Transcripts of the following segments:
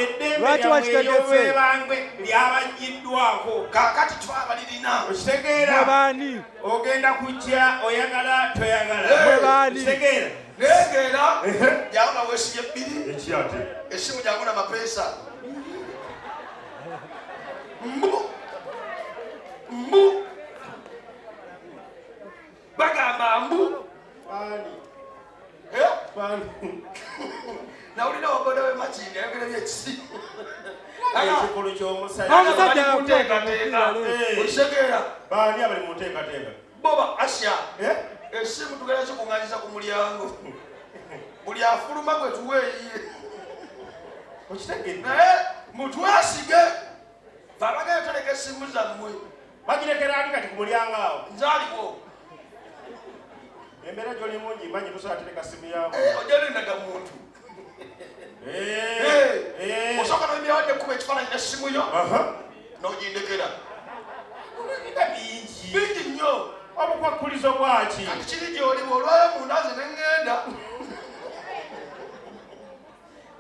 Eddembe Lwaki lyammwe wakitegese? ery'obwebangwe lyabaggiddwako. Kaakati twabalirina. Okitegeera? Mwe baani? Ogenda kujja, oyagala toyagala. Mwe baani? Okitegeera? Naye ng'era jangu nga weesibye bbiri. Ekyate. Essimu jangu na mapeesa. Mbu mbu bagamba mbu. Baani? Eh? Baani? Nawulira wagoda we Makindye ayogera byekisi. Ekikulu ky'omusajja. Omusajja Bali mu nteekateeka. Eh. Okitegeera? Baani abali mu nteekateeka? Bo ba Asha. Eh? Essimu tugenda kikuŋŋanyiza ku mulyango. Buli afuluma gwe tuweeyiye. Okitegedde? Naye mutwesige. Fe abagenda tereka essimu zammwe. Bagirekera ani kati ku mulyango awo? Nze aliwo. Embeera gy'olimu ngimanyi, tosobola tereka simu yamu. Eh, ojja nendaga muntu. Eh, eh. Osooka noyimira wadde kuba ekifaananyi n'essimu yo n'ogindekera. Nga bingi. Bingi nnyo. Obukwakkulizo bwaki? Kati kiri gy'oli, bw'olwayo munda nze ne ŋŋenda.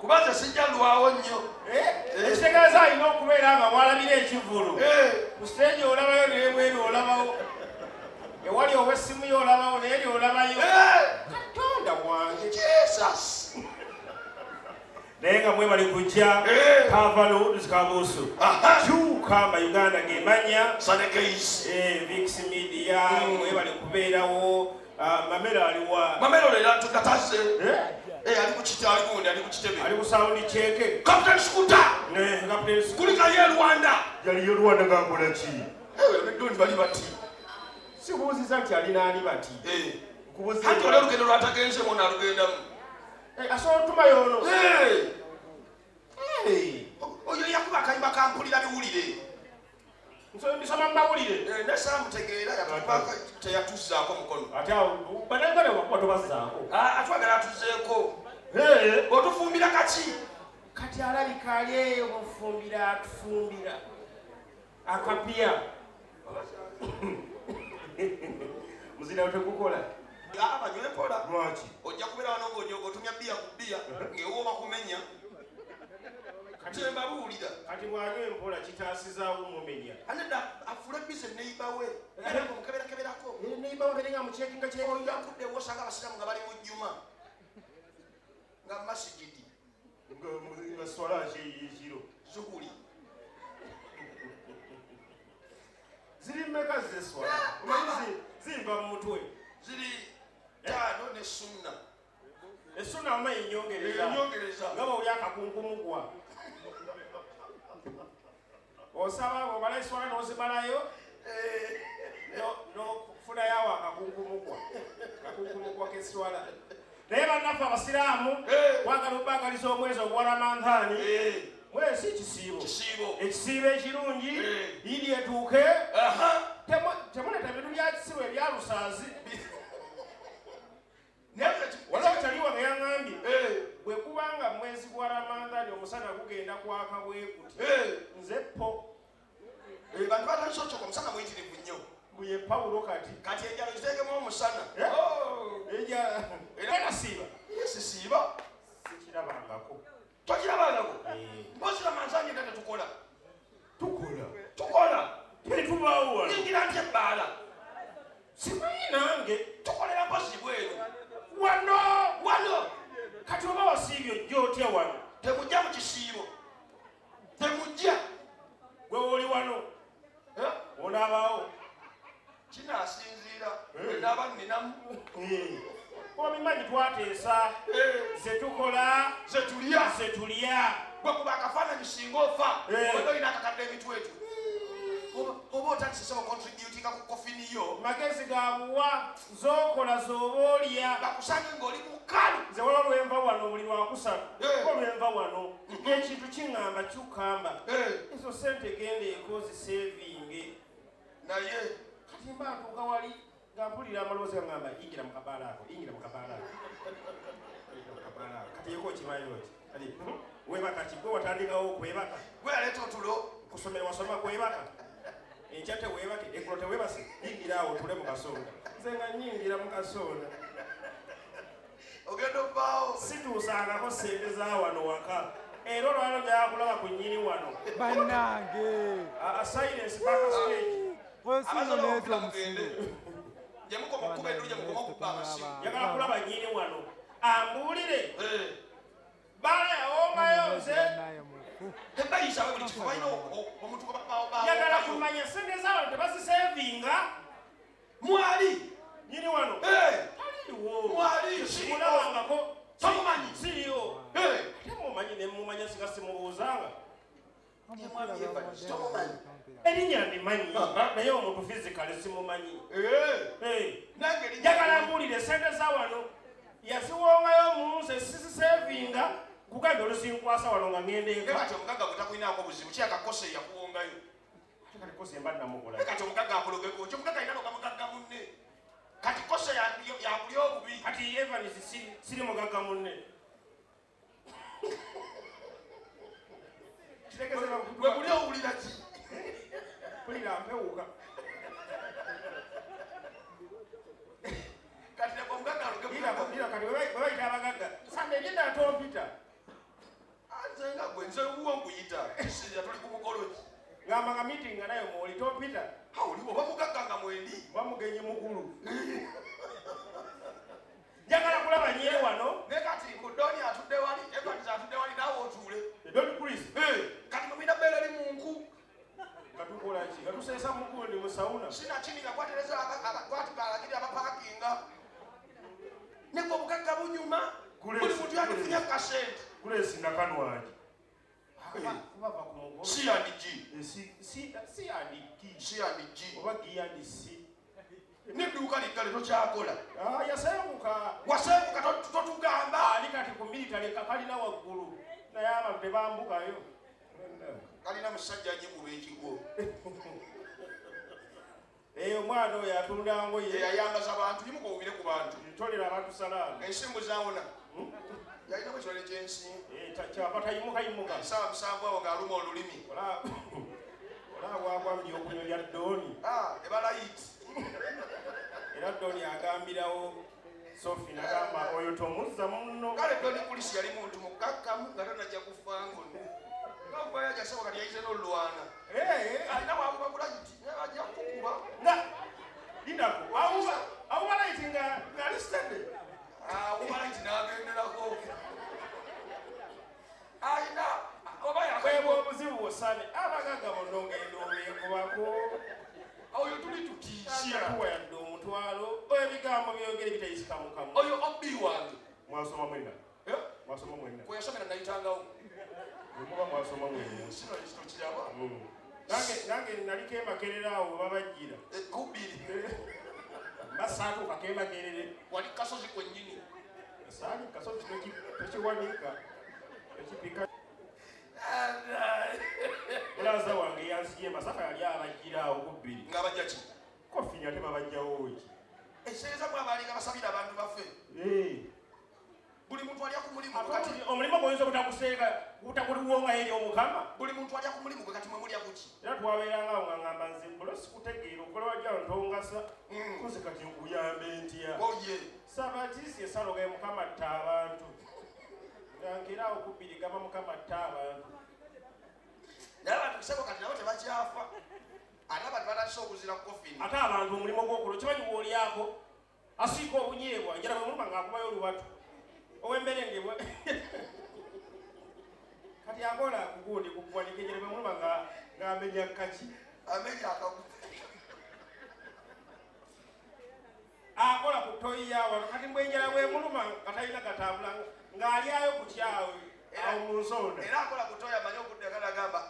Kuba nze sijja lwawo nnyo. Eh? Ekitegeeza alina okubeera nga walabira ekivvulu. Eh. Ku siteegi olabayo, n'ebweru olabawo. Ewali ow'essimu yo olabawo, n'eri olabayo. Eh. Katonda wange. Jesus. Naye nga mwebali kujja. Eh. Kavalo Kabuusu. Kyuka Uganda ng'emanya. Sanekeisi. Eh, Vix Media mwebali kubeerawo. Ah, Mamero aliwa? Mamero leero tugataze. Eh? Eh, ali ku kite, ali gundi, ali ku kitebe. Ali ku sound check. Captain Skuta. Ne Captain Skuta. Kulikayo e Rwanda. Yaliyo Rwanda ng'akola ki? Eh, ne Don bali bati. Sikubuuziza nti alina ani bati. Eh. Nkubuuziza. Anti oli olugendo lwatagenzeemu n'alugendamu. Eh, asobola otumayo ono. Eh. Eh. Oyo yakuba akayimba kampulira biwulire. Ndisoma mu mawulire. Eh, ne saamutegeera yatubaka teyatuzzaako mukono. Ate awo bannayuganda wakuba tobazzaako. Ah, atwagala atuzzeeko. Eh. Otufumbira kaki? Kati alabika ali eyo mufumbira, atufumbira akapiya. Muzira tegukola. Ah, banywe mpola. Lwaki? Ojja kubeera wano ng'onyoga otumya bbiya ku bbiya ng'ewooma kumenya. Kati mbabuulira. Kati bw'anywa empola kitaasizaawo mumenya. Anedda afuule bize neighbor we. Era ng'omukeberakeberako. Neighbor we berenga mucekinga cekinga. Oyo akudde osanga abasiraamu nga bali mu jjuma. Nga masigidi. Nga swala ekiro. Zuhuli. Ziri mmeka zeswala? Omanyi zinva mu mutwe. Ziri 5 ne sunna. Essunna omanyi ennyongereza. Ennyongereza. Nga bw'oli akakunkumugwa. Osaba bw'omala eswala n'ozimalayo, n'ofunayo awo akakunkumugwa. Akakunkumugwa k'eswala. Naye bannaffe abasiraamu, twagala okubaagaliza omwezi ogwa Ramadhaani. Mwezi kisiibo. Kisiibo. Ekisiibo ekirungi, Idi etuuke. Temuleeta bintu bya kisibo ebya lusaazi. Waliwo kyali wange yaŋŋambye, bwe kubanga mwezi gwa Ramadhaani omusana gugenda kwaka bwe guti. Nze po. Bantu batandise okyoka omusana muyitirivu nnyo. Mbu ye Pawulo kati. Kati enjala ogiteekemu omusana. Eh? Enjala. Era siiba. Yes, siiba. Sikirabangako. Tokirabangako? Mpozi Ramadhaani nga tetukola. Tukola. Tukola. Tetubaawo wano. Yingira ntya ebbaala? Simanyi nange. Tukolera mpozi bweru. Wano. Wano. Kati oba wasiibye ojja otya wano? Temujja mu kisiibo. Temujja. Gwe oli wano. Eh? Onaabaawo. Kinaasinziira. Naaba nninamu. Obimanyi twateesa. Ze tukola. Ze tulya. Ze tulya. Gwe kuba akafaananyi singa ofa. Obadde olina akakadde emitwe egyo. Oba otandise sebo contributinga ku kofini yo. Magezi ga buwa, z'okola z'oba olya. Bakusange ng'oli mukalu. Nze waliwo lwenva wano buli lwakusatu. Ko lwenva wano. Ng'ekintu kiŋŋamba kyukamba. Ezo ssente genda eko zisevinge. Naye. Kati mba ntuuka wali nga mpulira amaloboozi gaŋŋamba yingira mu kabaala ako, yingira mu kabaala ako. Yingira mu kabaala ako. Kati yeko okimanyi oti. Kati, weebaka ki? Gwe watandikawo okwebaka. Gwe yaleeta otulo. Kusomera wasoma kwebaka. Enkya teweebake, eggulo teweebase, yingira awo otule mu kasonda. Nze nga nnyingira mu kasonda. Ogenda ovaawo. Situusangako ssente za wano waka. Era olwaliro njakulaba ku nnyini wano. Bannange. Silence backstage. Oyo si Abazala nno omupiira neeta mugende. omusiru. Gye mukoma okukuba endulu, gye mukoma okukuba amasimu. Njagala kulaba nnyini wano ambuulire. Eh, Baala yawongayo nze. Bannaye mufu. Tebayisawe buli kifo balina omuntu gwe Njagala bawokayo. kumanya sente zaabwe tebazisevinga. Mwali. Nyini wano. Eh, Taliiwo. Mwali. Simulabangako. Tomumanyi? Siriyo. Eh, Ate mumanyi ne mumanya singa simubuuzanga. Omupiira Evans, bamuwadde tomumanyi? Erinnya ndimanyi naye omuntu physically simumanyi. Eh, Eh, nange linnya- njagala mbuulire sente za wano yaziwongayo mu nze sizisevinga kugambye olusinkwasa wano nga ngenda Naye enka. kati omugagga gwe takulinaako buzibu kyakakose yakuwongayo. Ate kati kose mba namukola. Naye kati omugagga akulogeko ki? Omugagga alina loga mugagga munne. Kati kose yakulya obubi. Kati Evans siri mugagga munne. Kitegeze. Gwe guli owulira ki? Mpulira mpewuka. Kati leka omugagga aloge mugagga. Lira kati bwe bayita abagagga sande ebyedda tompita. Nze nga gwe nze wuwo nkuyita kisinza tuli ku mukolo ki? Ngamba nga meeting nga nayo mwoli tompita. Ha, oli oba mugagga nga mwendi. Bamugenyi mukulu. Njagala kulaba nyini wano. Naye kati mbu Doni atudde wali, Evans atudde wali, naawe otuule. Don Chris. Eh, kati mwe mulina bbeera eri mu nku. Nga tukola ki? Nga tuseesa mugundi mu sauna. Sinakini nga gwatereza gwatugalagira abapakinga. Naye gwe obugagga bunyuma. Buli muntu yandifunye kasente. Grace nakanwaki kubava ku mugolo. C and G. Eh, C and G. C and G. Oba G and C. Nedduuka liggale tokyakola. Ah, yasenguka. Wasenguka totugamba. Ali kati ku military kalina waggulu naye abantu tebambukayo. Kalina musajja agikuba ekigwo. Eyo omwana oyo atunda ngoye. Yeyayambaza bantu yimuka owubire ku bantu. Ntolera abantu salaamu. Ensimbu zawona. Yalinamu ekirwadde ky'ensimbu. Eh, kyava tayimuka yimuka. Essaawa 7 awo ng'aluma olulimi. Olaba bwagwa mu byokunywa bya Doni. Ah, ebalayiti. Era Doni agambirawo Sofi nagamba oyo tomuzza munno. Kale Doni Kulisi yali muntu mukakkamu nga tonajja kufa ngono. Nga yajja kati yayize n'olulwana. Eh, Alina bw'akuba ku layiti, naye ajja kukuba. Nga lindako awuba layiti nga ngali steady. Akuba layiti n'agenderako. Alina oba Bwebwe yaka obuzibu bwosane abagagga bonna ogenda obeekubako. Oyo tuli tutiisya. Tuwa yadde omutwalo ebigambo byogere bitayisika mu kamwa. Oyo obbi wange. Mwasoma mwenna. Eh? Mwasoma mwenna. Kwe yasomera nayitangawo. Muba mwasoma mwenna. Sino kitokiraba. Nange naliko emakerere awo babajjira. Kubiri. Basaatuukako emakerere. Wali kasozi kwennyini. Saali kasozi tokiwanika tokipika. Mulaza wange yansiye Masaka yali abajjira awo ku bbiri. Nga bajja ki? Kofinya ate babajjawo ki? Ekiseereza mwe abalinga basabira abantu baffe. Buli muntu alya ku mulimu gwe kati. Omulimu gwoyinza obutakuseeka gutakuliwongayo eri omukama. Buli muntu alya ku mulimu gwe kati mwe mulya kuki? Era twabeeranga awo nga ngamba nze mbulo sikutegeera okola wajja ntongasa. Koze kati nkuyambe ntya? Oye. Sabatisi esaloga ye Mukama atta abantu. Nga nkeera awo ku bbiri gamba Mukama atta abantu. Naye abantu kisebo kati nabo tebakyafa. Ate abantu batandise okuzira kofini. Ate abantu omulimu gw'okulo kimanyi w'olyako asiika obunyeebwa njala bwe muluma ng'akubayo olubatu ow'emberenge kati akola kugundi kukuwanika enjala bwe muluma ng'amenya kaki. Amenya akagu. Akola ku toyi ya wano kati mbwe enjala bwe muluma nga talina gatambula ng'alyayo ku kyawe awo mu nsonda. Era akola ku toyi amanyi okudda kale agamba.